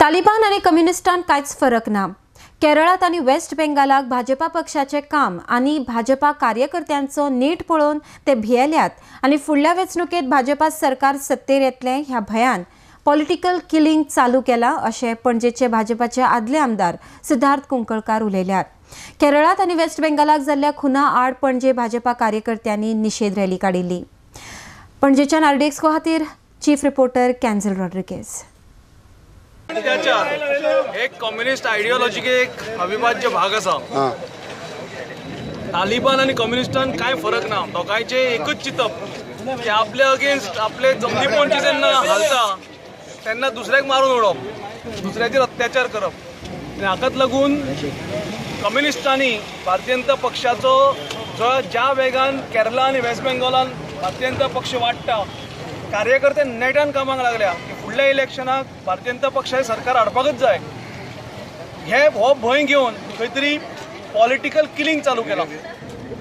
तालिबान आनी कम्युनिस्टान कांयच फरक ना। केरळांत आनी वेस्ट बेंगालाक भाजपा पक्षाचे काम आनी भाजपा कार्यकर्त्यांचो नेट पळोवन ते भियेल्यात आनी फुडल्या वेंचणुकेत भाजपा सरकार सत्तेर येतलें ह्या भंयान पॉलिटिकल किलिंग चालू केला अशें पणजेचे भाजपाचे आदले आमदार सिद्धार्थ कुंकळकार उलयल्यात। केरळांत आनी वेस्ट बेंगालाक जाल्ल्या खुना आड पणजे भाजपा कार्यकर्त्यांनी निशेध रॅली काडिल्ली। पणजेच्यान आरडीएक्स खातीर चीफ रिपोर्टर कॅन्झल रॉड्रिगेज। अत्याचार एक कम्युनिस्ट आयडियोलॉजीचे एक अविभाज्य भाग आसा। तालिबान आनी कम्युनिस्टान कांय फरक ना, दोगांयचे एकूच चिंतप की आपले अगेन्स्ट आपले जमनीपोंची जेन्ना हालता तेन्ना दुसऱ्याक मारून उडोवप, दुसऱ्याचेर अत्याचार करप। आनी हाकाच लागून कम्युनिस्टांनी भारतीय जनता पक्षाचो जो ज्या वेगान केरला आनी वेस्ट बेंगॉलान भारतीय जनता पक्ष वाडटा, कार्यकर्ते नेटान कामाक लागल्या की फुडल्या इलेक्शनाक भारतीय जनता पक्षाचे सरकार हाडपाकच जाय। हे हो भंय घेवन खंय तरी पॉलिटिकल किलिंग चालू केलां।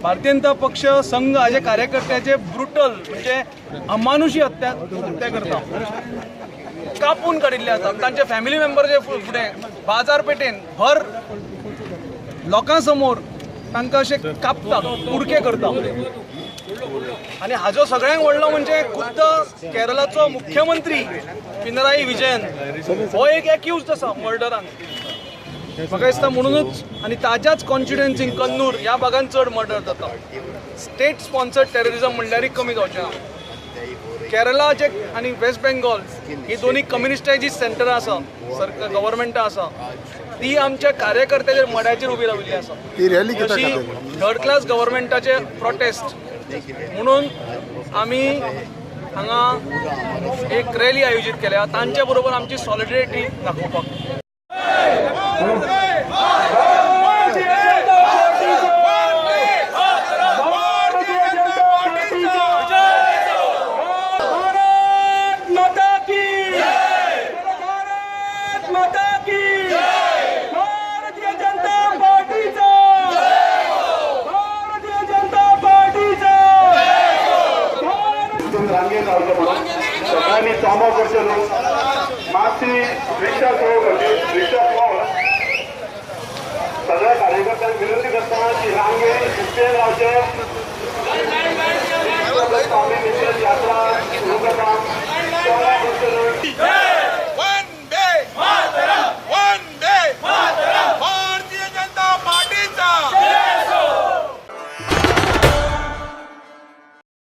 भारतीय जनता पक्ष संघ हाजे कार्यकर्त्याचे ब्रुटल म्हणजे अमानुशी हत्या करता, कापून काडिल्ले आसा। तांचे फॅमिली मेंबर फुडें बाजारपेठेन भर लोकां समोर तांकां अशें कापता, कुडके करता। आनी हाजो सगळ्यांत व्हडलो म्हणजे खुद्द केरळाचो मुख्यमंत्री पिनराई विजयन हो एक एक्यूज्ड आसा मर्डरान, म्हाका दिसता म्हणूनच। आनी ताज्याच कॉन्स्टिट्युएन्सीन कन्नूर ह्या भागान चड मर्डर जाता। स्टेट स्पॉन्सर्ड टेररिजम म्हणल्यारय कमी जावचें ना। केरळाचे आनी वेस्ट बेंगॉल ही दोनूय कम्युनिस्टाची सेंटरां आसा, सरकार गव्हर्मेंटां आसा, ती आमच्या कार्यकर्त्याचेर मड्याचेर उबी राविल्ली आसा। अशी थर्ड क्लास गव्हर्मेंटाचे प्रोटेस्ट म्हणून आमी हांगा एक रॅली आयोजीत केल्या, तांचे बरोबर आमची सॉलिडरिटी दाखोवपाक। सगळ्यांनी चांबो करचे न्हू, मातशी रिक्षा स्लो करची, रिक्षा पळोवन सगळ्या कार्यकर्त्यांक विनंती करतना की रांगे शिस्तेन रावचे।